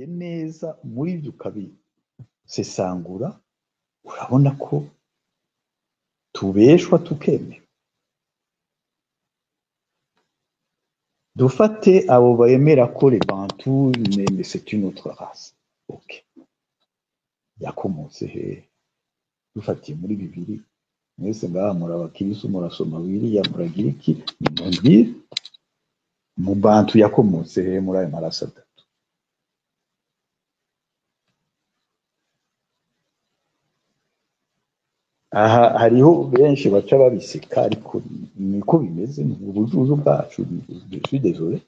Ugiye neza muri ibyo ukabisesangura, urabona ko tubeshwa tukemera. Dufate abo bemera ko les Bantous, mais c'est une autre race. Ok, yakomotse hehe? Dufatiye muri Bibiri, mwese ngaha muri abakirisu, murasoma Bibiliya, muragira iki? Nimumbwire, mu Bantu yakomotse hehe muri ayo maraso atatu? Aha hariho benshi baca babiseka, ariko niko bimeze, ni ubujuju bwacu, je suis désolé.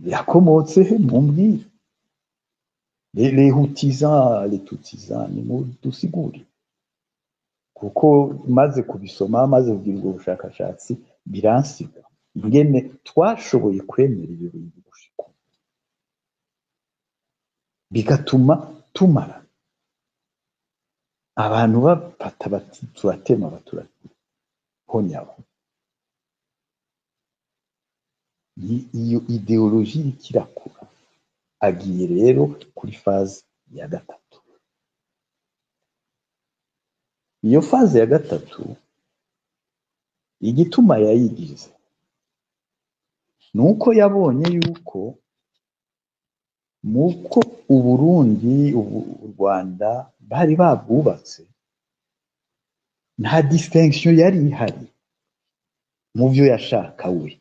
Yakomotse he? Mumbwire. Les Hutizans, les Tutizans, nimudusigure, kuko maze kubisoma, maze kugira ubwo bushakashatsi, biransiga ingene twashoboye kwemera ibyo bintu gushika ubu, bigatuma tumara abantu bafata bati turatema, baturahonyaba. Ni iyo idéologie iriko irakura. Agiye rero kuri phase ya gatatu. Iyo phase ya gatatu, igituma yayigize nuko yabonye yuko muko Uburundi, u Rwanda bari babwubatse, nta distinction yari ihari mu vyo yashaka we.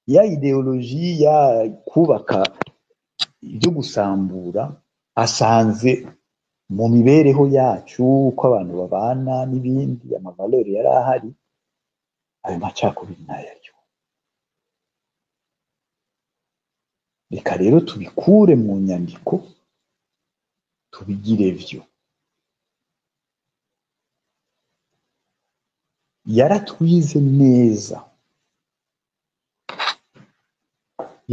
Ya idéologie ya kubaka ibyo gusambura, asanze mu mibereho yacu, uko abantu babana n'ibindi, ama valeurs yari ahari, ayo macakubiri ntayariho. Reka rero tubikure mu nyandiko, tubigire vyo. Yaratwize neza,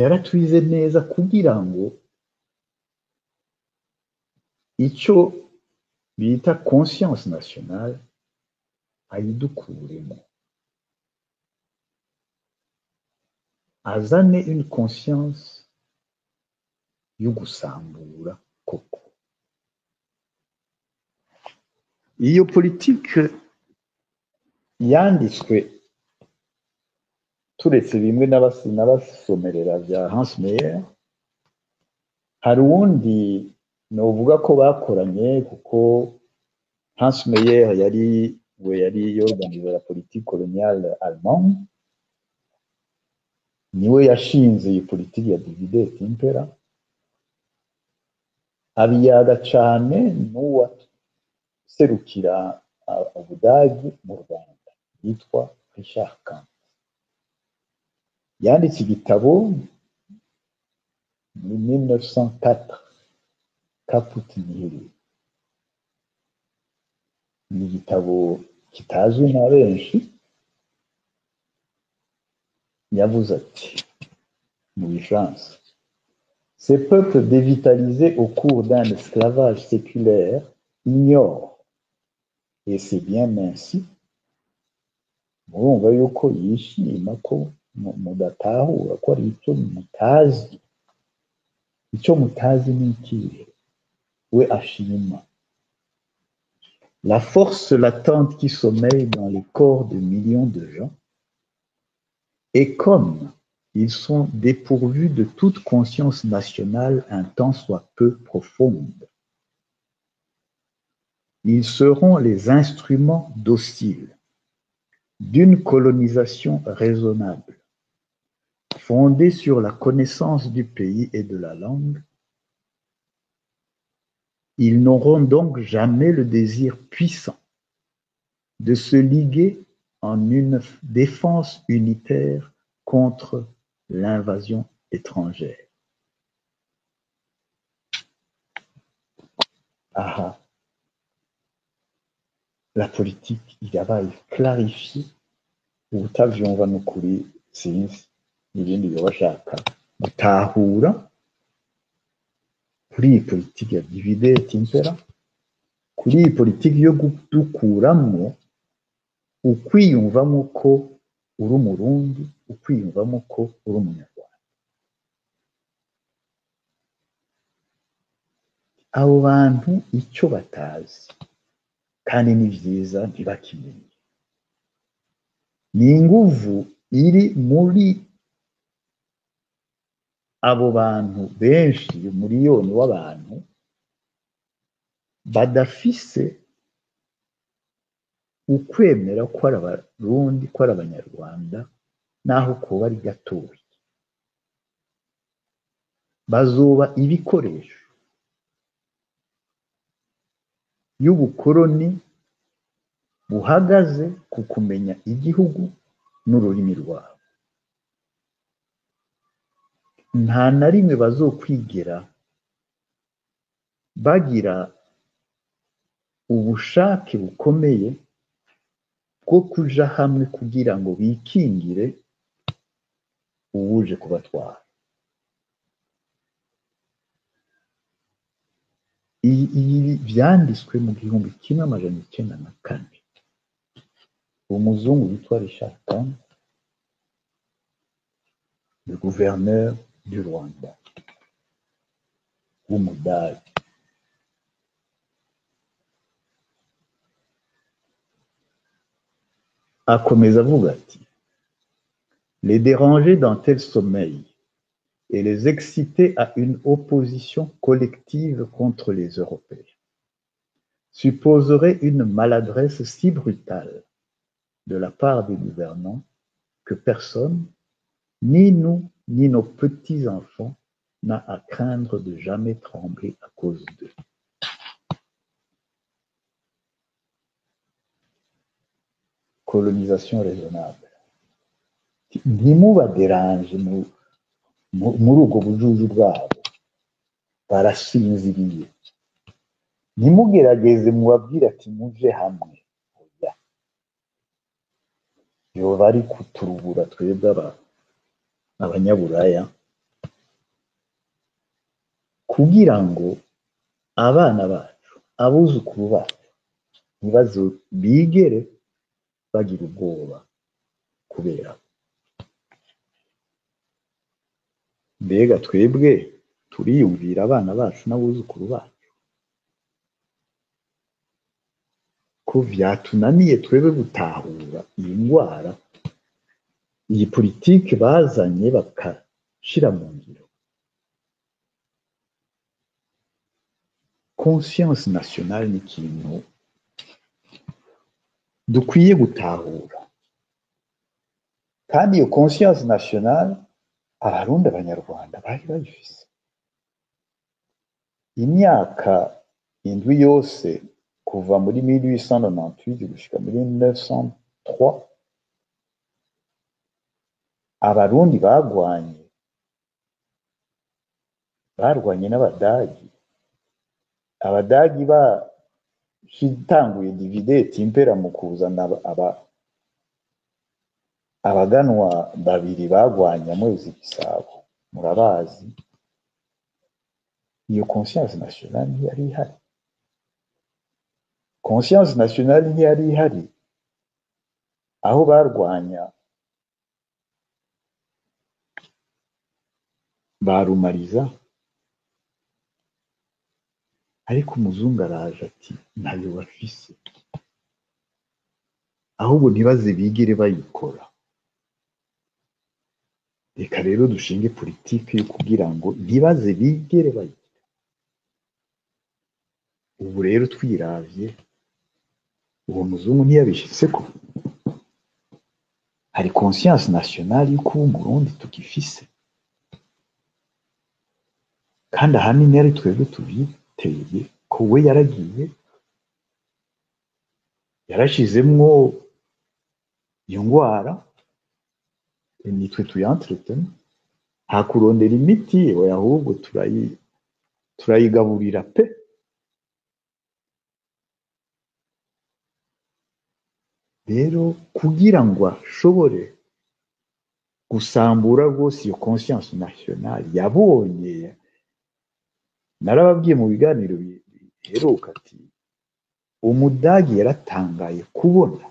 yaratwize neza kugira ngo icyo bita conscience nationale ayidukuremo, azane une conscience yo gusambura koko. Iyo politike yanditswe, turetse bimwe n'abasomerera vya Hans Meyer, hari uwundi novuga ko bakoranye, kuko Hans Meyer yari we yari yorganiza la politique coloniale allemande, niwe yashinze iyi politiki ya divide et impera, abiyaga cane n'uwaserukira Ubudagi mu Rwanda yitwa Richard Kandt. Yanditse igitabo muri 1904, Caput Nihili. Ni igitabo kitazwi na benshi. Yavuze ati mu Gifaransa: "Ces peuples dévitalisés au cours d'un esclavage séculaire ignorent, et c'est bien ainsi." Murumva yuko yishima ko mudatahura, ko ari icyo mutazi. Icyo mutazi ni ikihe we ashima? "La force latente qui sommeille dans les corps de millions de gens, et comme ils sont dépourvus de toute conscience nationale un tant soit peu profonde, ils seront les instruments dociles d'une colonisation raisonnable, fondée sur la connaissance du pays et de la langue. Ils n'auront donc jamais le désir puissant de se liguer en une défense unitaire contre l'invasion étrangère." Aha, la politique irabaye clarifiée, ubutavyumva n'ukuri sinzi n'ibindi yoba ashaka gutahura kuri iyi politiki ya divide et impera, kuri iyi politiki yo gudukuramwo ukwiyumvamo ko uri Umurundi, ukwiyumvamo ko uri Umunyarwanda. Abo bantu icyo batazi kandi ni vyiza ntibakimenye, ni inguvu iri muri abo bantu benshi, miliyoni w'abantu badafise ukwemera ko ari Abarundi, ko ari Abanyarwanda, naho kuba ari gatoya. Bazoba ibikoresho y'ubukoroni buhagaze ku kumenya igihugu n'ururimi rwabo. Nta na rimwe bazokwigera bagira ubushake bukomeye bwo kuja hamwe kugira ngo bikingire uwuje kubatwara. Ibi vyanditswe mu 1904. Umuzungu witwa Richard Kandt, le gouverneur du Rwanda w'Umudage. Akomeza avuga ati: les déranger dans tel sommeil et les exciter à une opposition collective contre les Européens supposerait une maladresse si brutale de la part des gouvernants que personne, ni nous, ni nos petits-enfants, n'a à craindre de jamais trembler à cause d'eux. Colonisation raisonnable. Ntimubaderanje muri ubwo bujuju bwabo, barasinziriye. Ntimugerageze mubabwire ati muje hamwe, oya, yoba ari kuturubura twebwe abanyaburaya, kugira ngo abana bacu, abuzukuru bacu ntibazo bigere bagira ubwoba kubera. Mbega twebwe turiyumvira abana bacu n'abuzukuru bacu ko vyatunaniye twebwe gutahura iyi ndwara, iyi politike bazanye bakashira mu ngiro. Conscience nationale ni ikintu dukwiye gutahura, kandi iyo conscience nationale Abarundi, Abanyarwanda bari bayifise. Imyaka 7 yose kuva muri 1898 gushika muri 1903, Abarundi barwanye n'Abadagi. Abadagi bashitanguye divide et impera mu kuzana abaganwa babiri bagwanya Mwezi Gisabo, murabazi. Iyo conscience nationale ntiyari ihari. Conscience nationale ntiyari ihari aho barwanya barumariza, ariko umuzungu araje ati ntayo bafise, ahubwo ntibaze bigere bayikora. Reka rero dushinge politike yo kugira ngo ntibaze bigere bayigira. Ubu rero twiravye, uwo muzungu ntiyabishitseko. Hari conscience nationale y'uko Umurundi tugifise, kandi ahanini ari twebwe tubiteye, ko we yaragiye yarashizemwo iyo ngwara, nitwe tuyentretena, hakurondera imiti, oya, ahubwo turayigaburira pe. Rero kugira ngo ashobore gusambura rwose iyo conscience nationale yabonye, narababwiye mu biganiro biheruka ati Umudagi yaratangaye kubona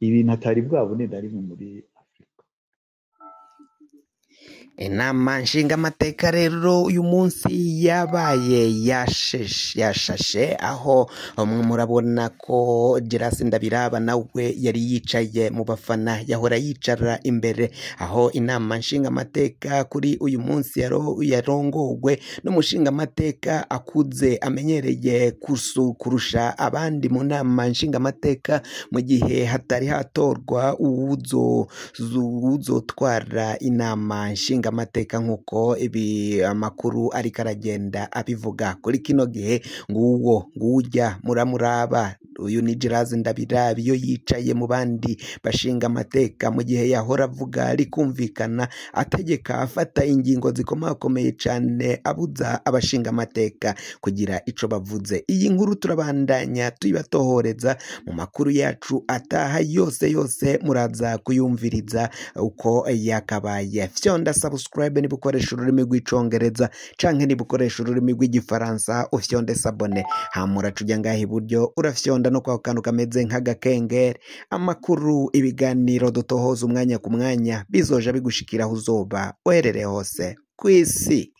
ibintu atari bwabone na rimwe muri Afrika. Inama nshingamateka rero uyu munsi yabaye yashashe, aho murabona ko Gerasi Ndabiraba nawe yari yicaye mu bafana, yahora yicara imbere, aho inama nshingamateka kuri uyu munsi yarongowe n'umushingamateka akuze amenyereye kurusha abandi mu nama nshingamateka, mu gihe hatari hatorwa uwuzotwara inama nshingamateka nk'uko ibi amakuru ariko aragenda abivuga kuri kino gihe. Nguwo ngujya muramuraba, uyu ni Gerasi Ndabiraba iyo yicaye mu bandi bashinga amateka, mu gihe yahora avuga rikumvikana, ategeka, afata ingingo zikomakomeye cane, abuza abashinga amateka kugira ico bavuze. Iyi nkuru turabandanya tuyibatohoreza mu makuru yacu ataha yose yose, muraza kuyumviriza uko yakabaye. Fyonda subscribe niba ukoresha ururimi rw'icongereza canke niba ukoresha ururimi rw'igifaransa, ufyonde s'abonner, hama uraca uja ngaha iburyo urafyonda no kwa kantu kameze nk'agakengeri. Amakuru, ibiganiro dutohoza umwanya ku mwanya bizoja bigushikira aho uzoba uherereye hose kw'isi.